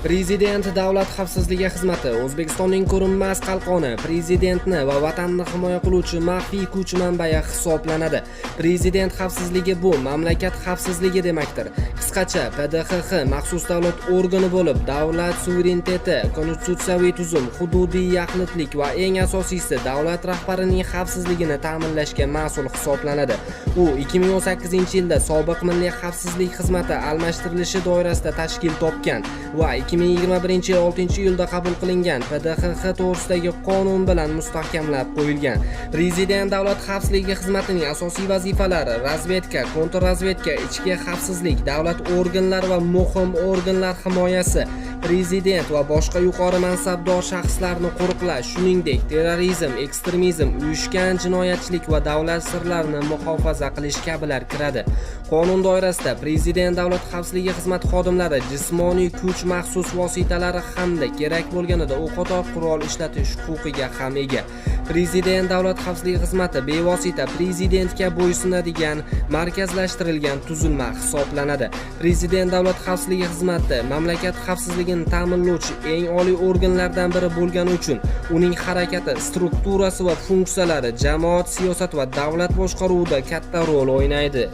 Prezident davlat xavfsizligi xizmati O'zbekistonning ko'rinmas qalqoni, prezidentni va vatanni himoya qiluvchi maxfiy kuch manbai hisoblanadi. Prezident xavfsizligi bu mamlakat xavfsizligi demakdir. Qisqacha, PDXX maxsus davlat organi bo'lib, davlat suvereniteti, konstitutsiyaviy tuzum, hududiy yaxlitlik va eng asosiysi, davlat rahbarining xavfsizligini ta'minlashga mas'ul hisoblanadi. U 2018-yilda sobiq Milliy xavfsizlik xizmati almashtirilishi doirasida tashkil topgan va 2021-yil 6-iyulda qabul qilingan PDXX to'g'risidagi qonun bilan mustahkamlab qo'yilgan. Prezident davlat xavfsizligi xizmatining asosiy vazifalari razvedka, kontrrazvedka, ichki xavfsizlik, davlat organlari va muhim organlar himoyasi, prezident va boshqa yuqori mansabdor shaxslarni qo'riqlash, shuningdek, terrorizm, ekstremizm, uyushgan jinoyatchilik va davlat sirlarini muhofaza qilish kabilar kiradi. Qonun doirasida Prezident davlat xavfsizligi xizmati xodimlari jismoniy kuch, maxsus vositalari hamda kerak bo'lganida o'qotar qurol ishlatish huquqiga ham ega. Prezident davlat xavfsizligi xizmati bevosita prezidentga bo'ysunadigan markazlashtirilgan tuzilma hisoblanadi. Prezident davlat xavfsizligi xizmati mamlakat xavfsizligini ta'minlovchi eng oliy organlardan biri bo'lgani uchun uning harakati, strukturasi va funksiyalari jamoat, siyosat va davlat boshqaruvida katta rol o'ynaydi.